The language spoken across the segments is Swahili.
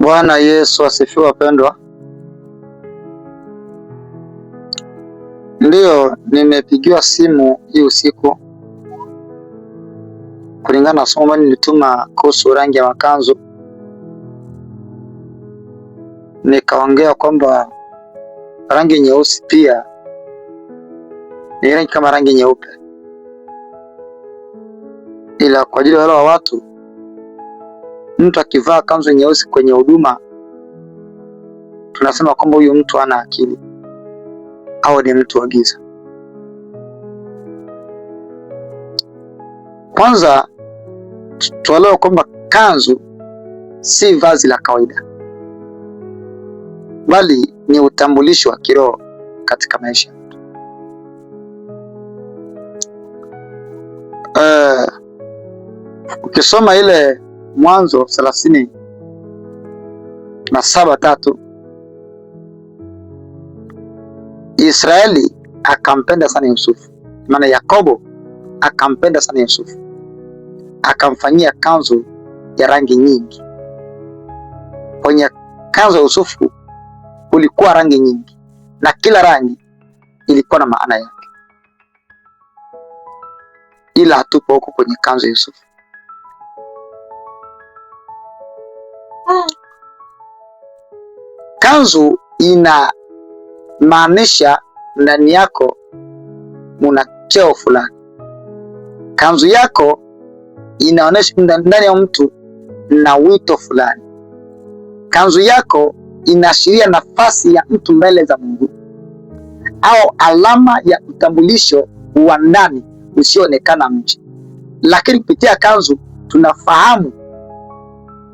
Bwana Yesu asifiwe, wapendwa. Ndiyo, nimepigiwa simu hii usiku kulingana na somo ambalo nilituma kuhusu rangi ya makanzu, nikaongea kwamba rangi nyeusi pia ni rangi kama rangi nyeupe, ila kwa ajili ya wale wa watu, mtu akivaa kanzu nyeusi kwenye huduma tunasema kwamba huyu mtu hana akili au ni mtu wa giza. Kwanza tuelewe kwamba kanzu si vazi la kawaida, bali ni utambulisho wa kiroho katika maisha. Ukisoma ile Mwanzo 37:3, Israeli akampenda sana Yusufu, maana Yakobo akampenda sana Yusufu, akamfanyia kanzu ya rangi nyingi. Kwenye kanzu ya Yusufu kulikuwa rangi nyingi, na kila rangi ilikuwa na maana yake, ila hatupo huko kwenye kanzu ya Yusufu. Kanzu ina maanisha ndani yako muna cheo fulani. Kanzu yako inaonyesha ndani ya mtu na wito fulani. Kanzu yako inaashiria nafasi ya mtu mbele za Mungu au alama ya utambulisho wa ndani usioonekana nje, lakini kupitia kanzu tunafahamu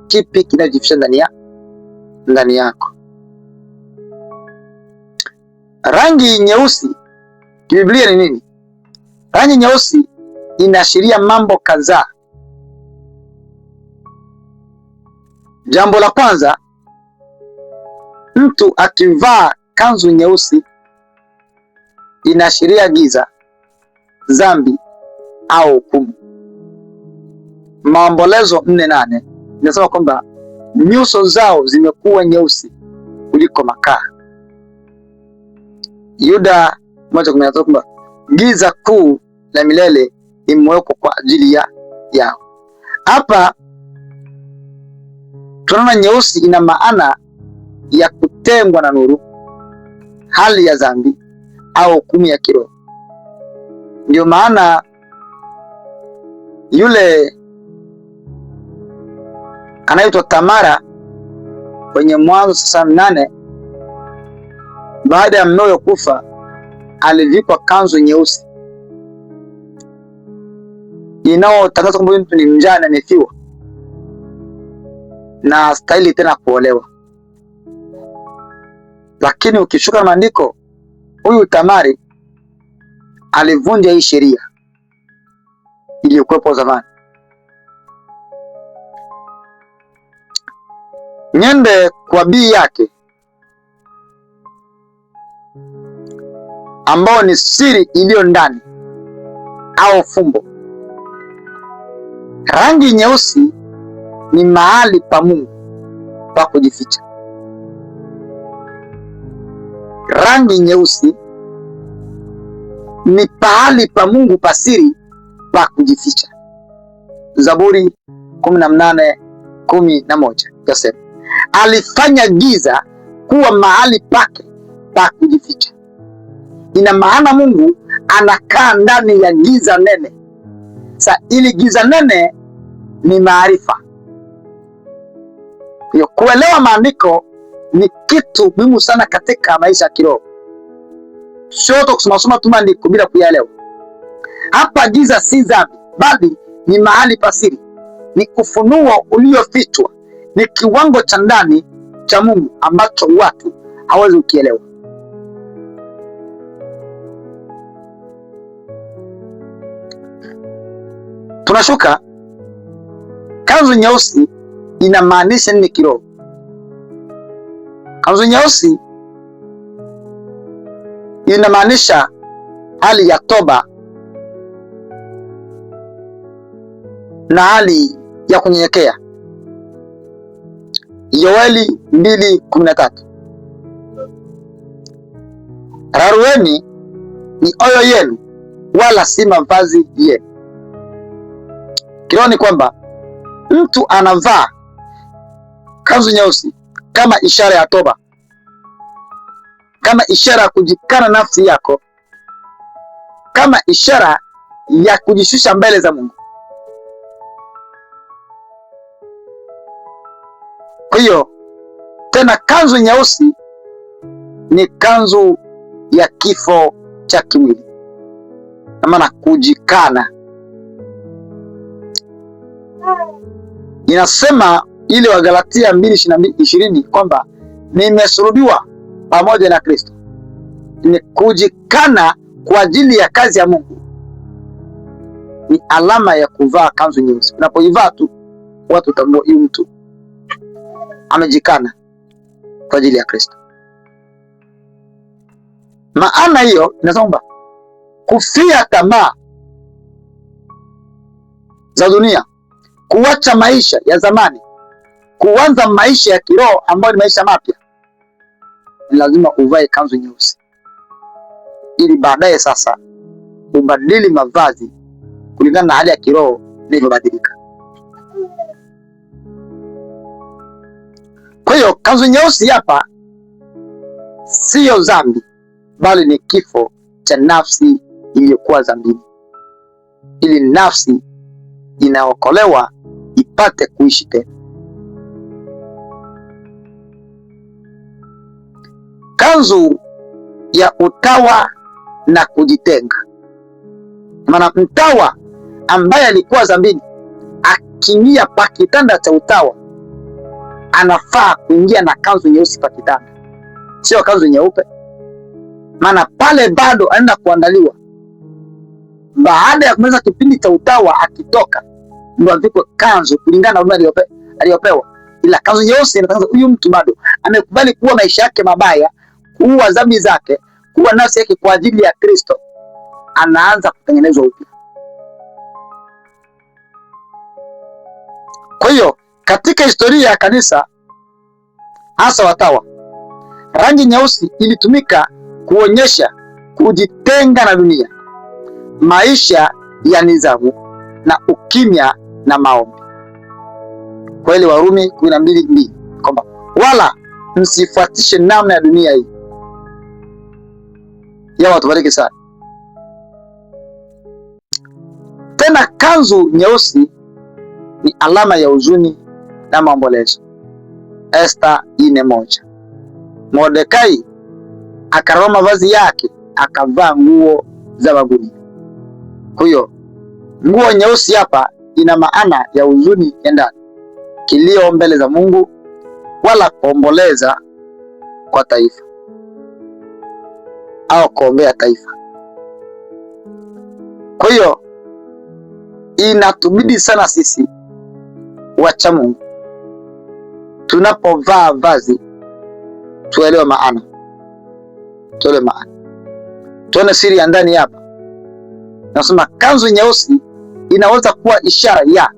kipi kinachojificha ndani yako. Rangi nyeusi kibiblia ni nini? Rangi nyeusi inaashiria mambo kadhaa. Jambo la kwanza, mtu akivaa kanzu nyeusi inaashiria giza, dhambi au hukumu. Maombolezo 4:8 inasema kwamba nyuso zao zimekuwa nyeusi kuliko makaa. Yuda 1:13 kwamba giza kuu la milele limewekwa kwa ajili yao. Hapa tunaona nyeusi ina maana ya kutengwa na nuru, hali ya dhambi au hukumu ya kiroho. Ndio maana yule anaitwa Tamara kwenye Mwanzo sasa 8, baada ya mumewe kufa alivikwa kanzu nyeusi inayotangaza kwamba mtu ni mjane, amefiwa na stahili tena kuolewa. Lakini ukishuka na maandiko, huyu Tamari alivunja hii sheria iliyokuwepo zamani. Nyende kwa bii yake ambao ni siri iliyo ndani au fumbo. Rangi nyeusi ni mahali pa Mungu pa kujificha. Rangi nyeusi ni pahali pa Mungu pa siri pa kujificha. Zaburi 18:11 yasema, alifanya giza kuwa mahali pake pa kujificha. Ina maana Mungu anakaa ndani ya giza nene. Sa ili giza nene ni maarifa. Hiyo kuelewa maandiko ni kitu muhimu sana katika maisha ya kiroho, sio tu kusoma soma tu maandiko bila kuyaelewa. Hapa giza si dhambi, bali ni mahali pa siri, ni ufunuo uliofichwa, ni kiwango cha ndani cha Mungu ambacho watu hawezi kukielewa. Tunashuka. Kanzu nyeusi inamaanisha nini kiroho? Kanzu nyeusi inamaanisha hali ya toba na hali ya kunyenyekea. Yoeli 2:13. Rarueni mioyo yenu, wala si mavazi yenu. Kiroho ni kwamba mtu anavaa kanzu nyeusi kama ishara ya toba, kama ishara ya kujikana nafsi yako, kama ishara ya kujishusha mbele za Mungu. Kwa hiyo tena kanzu nyeusi ni kanzu ya kifo cha kimwili, na maana kujikana. Inasema ile Wagalatia 2:20 kwamba nimesulubiwa pamoja na Kristo. Ni kujikana kwa ajili ya kazi ya Mungu, ni alama ya kuvaa kanzu nyeusi. Unapoivaa tu watu watambua huyu mtu amejikana kwa ajili ya Kristo. Maana hiyo inasema kwamba kufia tamaa za dunia, kuacha maisha ya zamani, kuanza maisha ya kiroho ambayo ni maisha mapya, ni lazima uvae kanzu nyeusi, ili baadaye sasa ubadili mavazi kulingana na hali ya kiroho ilivyobadilika. Kwa hiyo kanzu nyeusi hapa siyo dhambi, bali ni kifo cha nafsi iliyokuwa dhambini, ili nafsi inaokolewa ipate kuishi tena. Kanzu ya utawa na kujitenga. Maana mtawa ambaye alikuwa dhambini akiingia pa kitanda cha utawa anafaa kuingia na kanzu nyeusi pa kitanda, sio kanzu nyeupe, maana pale bado anaenda kuandaliwa. Baada ya kumaliza kipindi cha utawa, akitoka ndio avikwe kanzu kulingana na huduma aliyopewa. Ila kanzu nyeusi inatangaza huyu mtu bado amekubali kuwa maisha yake mabaya, kuua dhambi zake, kuwa nafsi yake kwa ajili ya Kristo, anaanza kutengenezwa upya. Kwa hiyo katika historia ya kanisa, hasa watawa, rangi nyeusi ilitumika kuonyesha kujitenga na dunia, maisha ya nidhamu na ukimya na maombi. Kweli Warumi 12:2 kwamba wala msifuatishe namna ya dunia hii. Yawa tubariki sana. Tena kanzu nyeusi ni alama ya huzuni na maombolezo. Esta 4:1. Mordekai akararua mavazi yake akavaa nguo za magunia. Kwa hiyo nguo nyeusi hapa ina maana ya huzuni ya ndani, kilio mbele za Mungu, wala kuomboleza kwa taifa au kuombea taifa. Kwa hiyo inatubidi sana sisi wacha Mungu tunapovaa vazi tuelewe maana, tuelewe maana, tuone siri ya ndani hapa. Nasema kanzu nyeusi inaweza kuwa ishara ya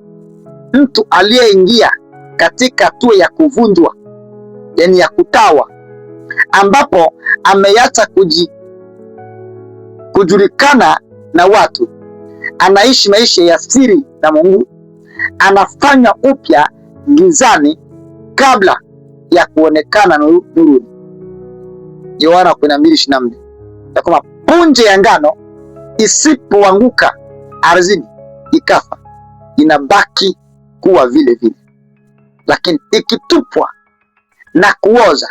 mtu aliyeingia katika hatua ya kuvunjwa, yani ya kutawa, ambapo ameacha kujulikana na watu, anaishi maisha ya siri na Mungu, anafanywa upya gizani kabla ya kuonekana nuruni. Yohana 12:24, ya kwamba punje ya ngano isipoanguka ardhini ikafa, inabaki kuwa vile vile, lakini ikitupwa na kuoza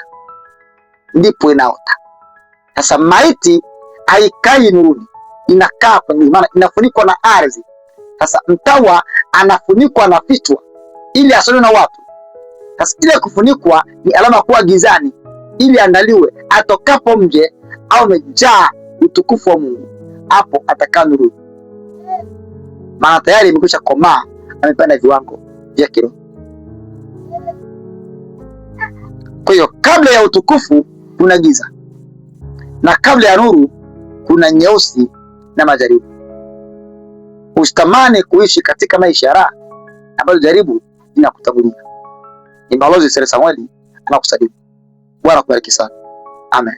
ndipo inaota. Sasa maiti haikai nuruni, inakaa kwenye, maana inafunikwa na ardhi. Sasa mtawa anafunikwa na fichwa ili asione na watu. Sasa ile kufunikwa ni alama kuwa gizani, ili andaliwe atokapo nje au amejaa utukufu wa Mungu, hapo atakaa nuruni, maana tayari imekwisha komaa, amepanda viwango vya kiroho. Kwa hiyo kabla ya utukufu kuna giza, na kabla ya nuru kuna nyeusi na majaribu. Usitamani kuishi katika maisha ya raha ambayo jaribu linakutangulia. Ni Balozi Sere Samueli anakusalimu. Bwana kubariki sana. Amen.